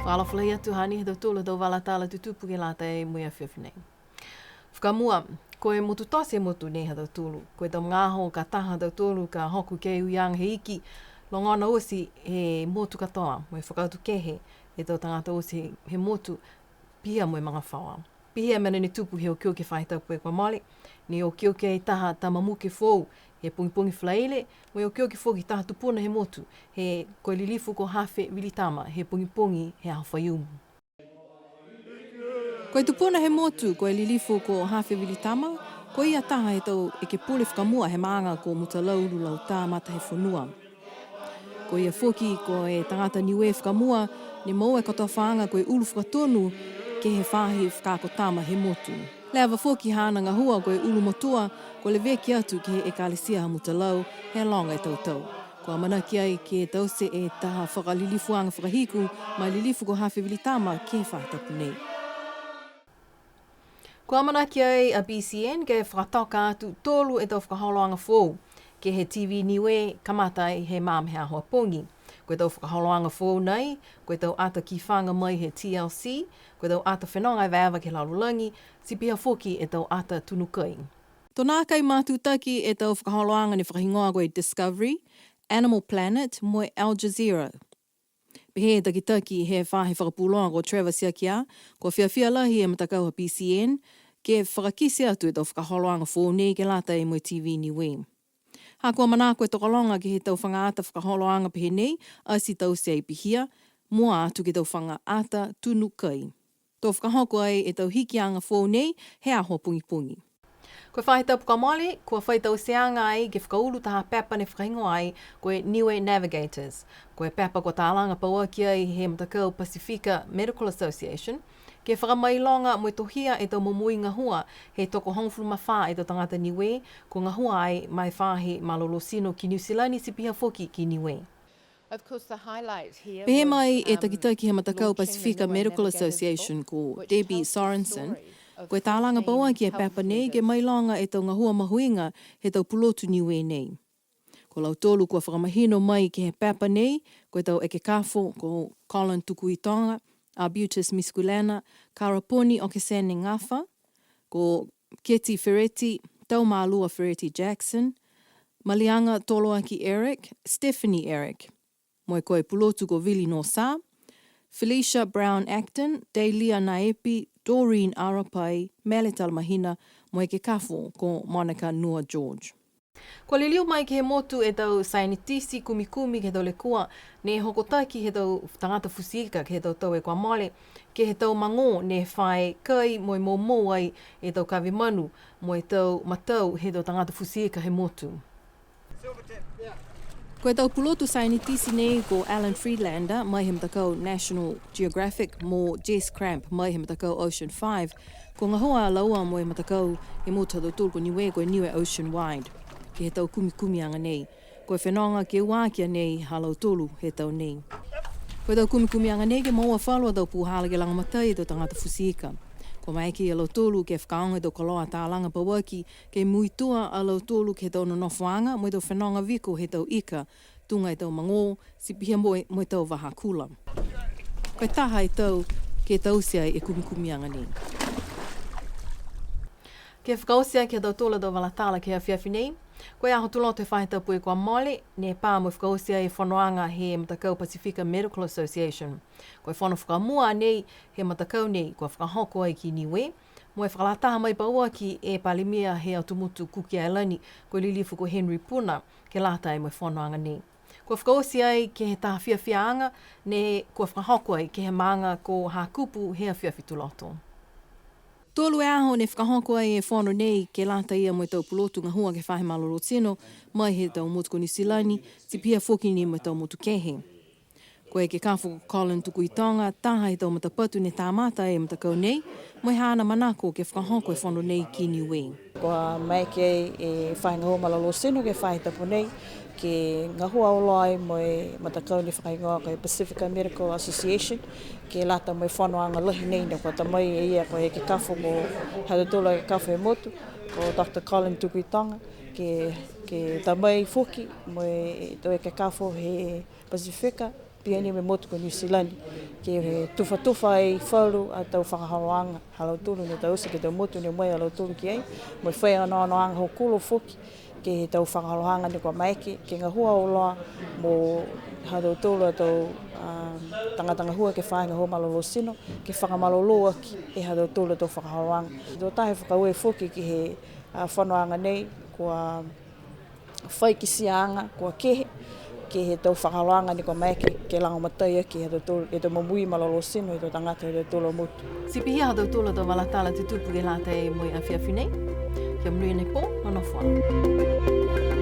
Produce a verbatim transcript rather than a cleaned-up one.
Fakaalofa lahi atu, hanei ha tautolu a tau vala tala tutupu ke lata mo e afiafi nei. Fakamua, ko e motu tote e motu nei ha tautolu. Ko e tau magaaho ka taha ha tautolu ka hoko ke he uiaga he Iki, logona oti he motu katoa, mo e fakaatukehe e tau tagata oti he motu, pihia mo e magafaoa. Pihia e mena ne tupu he okioki he faahi tapu kua mole, ne okioki ai taha tama muke foou he pogipogi Falaile, mo e okioki foki taha tupuna he motu, he ko e Lilifu ko Hafe Vilitama, he pogipogi he aho Faiumu. Ko e tupuna he motu, ko e Lilifu ko Hafe Vilitama, ko ia taha he tau ekepule fakamua he maaga ko Mutalau Ululauta Matahefonua. Ko ia foki ko e tagata Niue fakamua ne moua e kotofaaga ko e ulu fakatonu ke he faahi fakaako tama he motu. Leva foki haana gahua ko e ulumotua, kua leveki atu ke he Ekalesia ha Mutalau he loga e tau tau. Kua amanaki ai ke taute e taha fakalilifuaga fakahiku ma e Lilifu ko Hafe Vilitama ke he faahi tapu nei. Kua amanaki ai a B C N ke fakatoka atu tolu e tau fakaholoaga foou ke he T V Niue, kamata ai he magaaho he aho a pogi. Ko e tau fakaholoaga foou nei, ko e tau ata kifaga mai he T L C, ko e tau ata fenoga evaeva ke he lalolagi, ti pihia foki e tau ata tunu kai. To nākai matutaki e tau fakaholoaga ne fakahigoa ko e Discovery, Animal Planet, mo e Al Jazeera. Pehē e takitaki he faahi fakapuloa ko Trevor Tiakia, kua fiafia lahi e matakau ha B C N ke fakakite atu e tau fakaholoaga foou nei ke lata mo e T V Niue. Ha kua manako e tokologa ke he tau fagaaga fakaholoaga pehē nei, ati taute ai pihia, mua atu ke he tau fagaaga tunu kai. To fakahoko ai e tau hikiaga foou nei he aho pogipogi. Ko e faahi tapu kua mole, kua fai tauteaga ai ke fakaulu taha pepa ne fakahigoa ai ko e Niue Navigators. Ko e pepa kua talaga pauaki ai he matakau Pasifika Medical Association, ke fakamailoga mo e tohia e tau momoui gahua he tokohogofulu ma fā e tau tagata Niue, kua gahua ai ma e faahi malolō tino ki Niu Silani ti pihia foki ki Niue. Pehē mai e takitaki he matakau Pasifika Medical Association ko Debbie Sorensen, ko e talaga pauaki e pepa nei ke mailoga e tau gahua mahuiga he tau pulotu Niue nei. Ko lautolu kua fakamahino mai ke he pepa nei, ko e tau ekekafo ko Colin Tukuitoga, Arbutus Misikulena, Karaponi Okesene Gafa, ko Keti Fereti, Taumalua Fereti Jackson, Maliaga Toloaki Eric, Stephanie Eric. Mo e ko e pulotu ko Vili Nosa, Felicia Brown Acton, Deilia Naepi, Doreen Arapai, Mele Talamahina, mo e ekekafo ko Monica Nua George. Kua liliu mai ke he motu e tau saienitisi kumikumi ke he tau lekua ne hokotaki he tau tagata futi ika ke he tau tau kua mole, ke he tau magō ne fa kai mo e moumou ai e tau kave manu mo e tau matau he tau tagata futi ika he motu. Ko e tau pulotu saienitisi nei ko Alan Friedlander mai he matakau National Geographic mo Jess Cramp mai he matakau Ocean Five, kua gahua a laua mo e matakau he motu ha tautolu ko Niue ko e Niue Ocean Wide ke he tau kumikumiaga nei. Ko e fenoga ke ua aki a nei ha lautolu he tau nei. Ko e tau kumikumiaga nei ke moua falu a tau puhala ke lagomatai e tau tagata futi ika. Kua maeke ia lautolu ke fakaaoga e tau koloa talaga pauaki ke muitua a lautolu ke he tau nonofoaga mo e tau fenoga viko he tau ika, tuga e tau magō, ti pihia mo e, mo e tau vahakula. Ko e taha e tau ke taute ai e kumikumiaga nei. Ke fakaoti aki ha tautolu a tau vala tala ke he afiafi nei. Ko e aho Tuloto he faahi tapu kua mole, ne pā mo e fakaoti ai e fonoaga he matakau Pasifika Medical Association. Ko e fono fakamua nei he matakau nei kua fakahoko ai ki Niue, mo e fakalataha mai pauaki e Palemia he atu motu Kuki Ailani, ko e Lilifu ko Henry Puna, ke lata mo e fonoaga nei. Kua fakaoti ai ke he taha fiafiaaga ne kua fakahoko ai ke he maaga ko Hakupu he afiafi Tuloto. Tolu e aho ne fakahoko ai e fono nei ke lata ia mo e tau pulotu gahua ke he faahi malolō tino mai he tau motu ko Niu Silani, ti pihia foki ni mo e tau motu kehe. Ko e ekekafo ko Colin Tukuitoga, taha he tau matapatu ne kamata e matakau nei, mo e haana manako ke fakahoko e fono nei ki Niue. Kua maeke e Faahi Gahua Malolō Tino ke he faahi tapu nei, ke gahua auloa ai mo e matakau ne fakahigoa ko e Pacifica Medical Association, ke lata mo e fonoaga lahi nei ne kua ta mai e ia ko e ekekafo ko ha tautolu a ekekafo he motu, ko Doctor Colin Tukuitoga, ke, ke ta mai foki mo e tau ekekafo he Pasifika, pihia ni mo e motu ko Niu Silani, ke he tufatufa ai falu a tau fakaholoaga ha lautolu ne taute ke he tau motu ne o mai a lautolu ki ai, mo e fai onoonoaga hokulo foki ke he tau fakaholoaga ne kua maeke, ke gahua auloa mo ha tautolu a tau, a, tagata gahua ke he Faahi Gahua Malolō Tino, ke fakamalolō aki e ha tautolu a tau fakaholoaga. Tō taha e fakaaue foki ke he, a, fonoaga nei, kua fai kitiaaga kua kehe, ke he tau fakaholoaga ne kua maeke ke lagomatai aki e ha tautolu, e tau momoui malolō tino he tau tagata he ha tautolu a motu. Ti pihia ha tautolu a tau vala tala tutupu ke lata mo e afiafi nei. Kia monuina e pō, nonofo ā.